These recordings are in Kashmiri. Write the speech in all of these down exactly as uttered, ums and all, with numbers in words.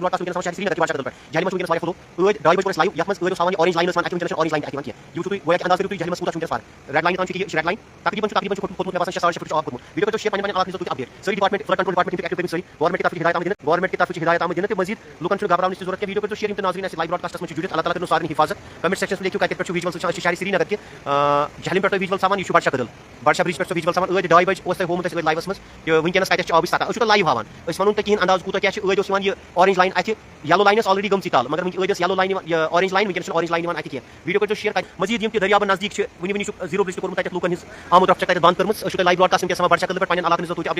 لایو براڈکاسٹ وٕنکیٚنَس ہاوان شہر سرینگر کہِ بادشاہ کدل پٮ۪ٹھ۔ جہلمس چھُ وٕنکیٚنَس واریاہ فلو۔ ٲدۍ ڈاے بجہِ کوٚر اَسہِ لایو، یَتھ منٛز ٲدۍ اوس ہاوان یہِ اورینج لاینَس وَنان، اَتہِ وٕنکیٚنَس چھُنہٕ اورینج لاین تہِ اَتھِ یِوان کینٛہہ۔ یوٗتاہ تُہۍ گویا کہِ انداز کٔرِو، تُہۍ جہلمس کوٗتاہ چھُ وٕنکیٚنَس فار۔ ریڈ لاین تام چھِ کہِ یہِ چھُ ریڈ لاین۔ تقریباً چھُ، تقریباً چھُ کھوٚتمُت، کھوٚتمُت مےٚ باسان شےٚ ساڑ شےٚ فُٹ چھُ آب کھوٚتمُت۔ ویٖڈیو کٔرِو شیئر، پنٕنۍ پنٕنۍ علاقہٕ نِش تُہۍ اپڈیٹ۔ سٲری ڈپارٹمنٹ، فلڈ کنٹرول ڈپارٹمنٹ تہِ چھِ ایکٹیو کٔرمٕتۍ سٲری۔ گورنمنٹ کہِ طرفہٕ چھِ ہدایت آمٕژ دِنہٕ، گورنمنٹ کہِ طرفہٕ چھِ ہدایت آمٕژ دِنہٕ تہٕ مزید لوٗکن چھُنہٕ گھبراونٕچ تہِ ضروٗرت کینٛہہ۔ ویٖڈیو کٔرِو شیئر، یِم تہِ ناظریٖن اَسہِ لایو براڈکاسٹس منٛز چھِ جُڑِتھ، اللہ تعالیٰ کٔرِنو سارنٕے حفاظت۔ کمنٹ سیکشنس منٛز لیکھِو کتہِ کتہِ پٮ۪ٹھ چھُ ویٖجوَل سُہ شیئر کرو۔ یِم تہِ ناظریٖن اَسہِ چھِ، أسۍ چھِ شہرِ سرینگر کہِ، آ، جہلم پٮ۪ٹھ تۄہہِ ویٖجوَل ساوان، یہِ چھُ بادشاہ کدل۔ بادشاہ برج پٮ۪ٹھ چھُ ویٖجوَل ساوان۔ ٲدۍ ڈاے بجہِ اوس تۄہہِ ہوومُت اَسہِ ٲدۍ لایوَس منٛز کہِ وٕنکیٚنَس کَتٮ۪تھ چھُ آبٕچ سطح۔ أسۍ چھِو تۄہہِ لایو ہاوان، أسۍ وَنو نہٕ تۄہہِ کِہیٖنۍ انداز کوٗتاہ کیٛاہ چھُ۔ ٲدۍ اوس یِوان یہِ اورینج لاین اَتھِ، یَلو لاین ٲس آلریڈی گٔمژٕے تَل، مگر وٕنکہِ ٲدۍ ٲس یَلو لاین یِوان، یہِ اورینج لاین، وٕنکیٚنَس چھُنہٕ اورینج لاین یِوان اَتھِ کینٛہہ۔ ویٖڈیو کٔرۍزیو شیئر کَتہِ۔ مزید یِم تہِ دٔریابَن نزدیٖک چھِ، وٕنہِ وٕنہِ چھُکھ زیٖرو برج تہِ کوٚرمُت تَتٮ۪تھ لوٗکَن ہٕنٛز آمُت رَفت چھَکھ تَتٮ۪تھ بنٛد کٔرمٕژ۔ أسۍ چھِو تۄہہِ لایو براڈکاسٹ وٕنکیٚنَس ہاوان بادشاہ کدل پٮ۪ٹھ۔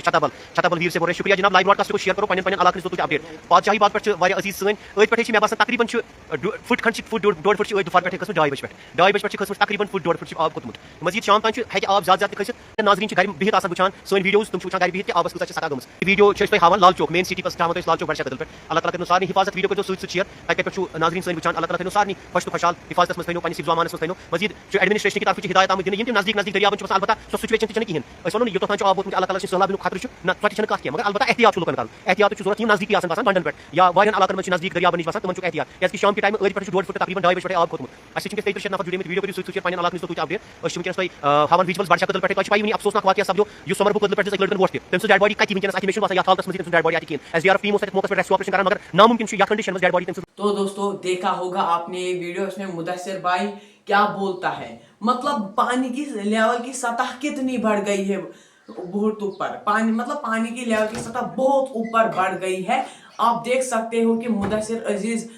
چھتابل، چھتابل ویٖر سے بول رہے ہیں۔ شُکریہ جناب، لایو براڈکاسٹ کوٚر شیئر کرو، پنٛنٮ۪ن پنٛنٮ۪ن علاقَن ہٕنٛز دِژوٕ تُہۍ اپڈیٹ۔ پادشاہی باغ پٮ۪ٹھ چھِ واریاہ عزیٖز سٲنۍ۔ أتھۍ پٮ۪ٹھٕے چھِ مےٚ باسان تقریباً چھُ، ڈُ-، فُٹ کھنٛڈ چھِ، فُٹ ڈۄڈ، ڈۄڈ فُٹ چھِ أتھۍ دُفار پٮ۪ٹھٕے کھٔژمٕژ، ڈاے بجہِ پٮ۪ٹھ۔ ڈاے بجہِ پٮ۪ٹھ چھِ کھٔژمٕژ تقریباً فُٹ ڈۄڈ فُٹ چھِ آب کھوٚتمُت۔ مزید شام تام چھُ، ہیٚکہِ آب زیادٕ زیادٕ تہِ کھٔسِتھ۔ ناظریٖن چھِ گرِ بِہِتھ آسان وٕچھان، سٲنۍ ویٖڈیوز تِم چھِ وٕچھان گرِ بِہِتھ کہِ آبَس کۭژاہ چھِ سطح گٔمٕژ۔ ویٖڈیو چھِ أسۍ تۄہہِ ہاوان لال چوک، مین سٹی پٮ۪ٹھ چھِ ہاوان تۄہہِ أسۍ لال چوک بادشاہ کدل پٮ۪ٹھ۔ اللہ تعالیٰ کٔرِنو سارنٕے حفاظت۔ ویٖڈیو کٔرۍزیو سۭتۍ سۭتۍ شیئر، تَتہِ کَتہِ پٮ۪ٹھ چھُ ناظریٖن سٲنۍ وٕچھان۔ اللہ تعالیٰ تھٲینو سارنٕے خۄش تہٕ خۄشحال، حفاظتَس منٛز تھٲینو۔ پنٛنہِ سِپزُ امانَس منٛز تھٲینو۔ مزید چھُ ایڈمنسٹریشن کہِ طرفہٕ چھِ ہدایت آمٕژ دِنہٕ، یِم تہِ نزدیٖک نزدیٖک دٔریاو چھِ آسان، البتہ سۄ سچویشن تہِ چھَنہٕ کِہیٖنۍ۔ أسۍ وَنو نہٕ یوٚتَتھ تام چھُ آب ووتمُت خطرٕ چھُ، نہ، ژۄٹہِ چھَنہٕ کَتھ کینٛہہ، مگر البتہ احتیاط چھُ لُکَن کَرُن۔ احتیاط چھُ ضوٚرَتھ، یِم نزدیٖکٕے آسان باسان بنٛڈَن پٮ۪ٹھ یا واریاہَن علاقَن منٛز چھِ نزدیٖک دٔریابَن نِش باسان، تِمَن چھُ احتیاط، کیٛازِکہِ شام کہِ ٹایمہٕ ٲدۍ پٮ۪ٹھ چھُ ڈۄڈ فُٹ تہٕ تقریباً ڈاے بجہِ پٮ۪ٹھَے آب کھوٚتمُت۔ اَسہِ چھِ وٕنکیٚس تُہۍ تہِ شیئر نفر جُڑے مٕتۍ۔ ویٖڈیو کٔرِو سۭتۍ سۭتۍ پنٛنٮ۪ن علاقَن ہٕنٛز تہٕ تُہۍ تہِ اپڈیٹ۔ أسۍ چھِ وٕنکیٚنَس تۄہہِ، آ، ہاوان ویٖجوَلٕز بادشاہ کدل پٮ۪ٹھٕے۔ تۄہہِ چھِ پَیی وٕنی افسوسناک واقعہ سپدیو، یُس سۄمبربُک کدلہٕ پٮ۪ٹھ دِژ أکۍ لٔڑکَن ووٹ تہِ۔ تٔمۍ سٕنٛز ڈیڈ باڈی کَتہِ وٕنکیٚنَس اَتھِ مےٚ چھُنہٕ باسان یَتھ حالتَس منٛز ییٚتہِ تٔمۍ سٕنٛز ڈیڈ باڈی آسہِ کِہیٖنۍ۔ S D R F team اوس تَتہِ موقعَس پٮ۪ٹھ ریسکیو آپریشن کران، مگر ناممکن چھُ یَتھ کنڈیشن منٛز ڈیڈ باڈی تٔمۍ سٕنٛز۔ تو دوستو، دیکھا ہوگا آپ نے یہ ویڈیو، اس میں مدثر بھائی کیا بولتا ہے، مطلب پانی کی لیول کی سطح کتنی بڑھ گئی ہے بہت اوپر، پانی، مطلب پانی کی لیول کی سطح بہت اوپر بڑھ گئی ہے۔ آپ دیکھ سکتے ہو کہ مدثر عزیز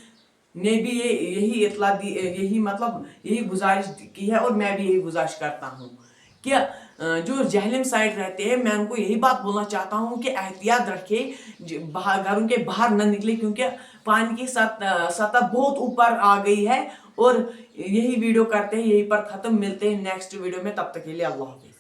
نے بھی یہ، یہی اطلاع دی، یہی مطلب یہی گزارش کی ہے اور میں بھی یہی گزارش کرتا ہوں کہ، آ، جو جہلم سائڈ رہتے ہیں، میں ان کو یہی بات بولنا چاہتا ہوں کہ احتیاط رکھے، ج-، باہر، گھروں کے باہر نہ نکلے، کیونکہ پانی کی سط-، آ، سطح بہت اوپر آ گئی ہے۔ اور یہی ویڈیو کرتے ہیں یہیں پر ختم، ملتے ہیں نیکسٹ ویڈیو میں، تب تک کے لیے اللہ حافظ۔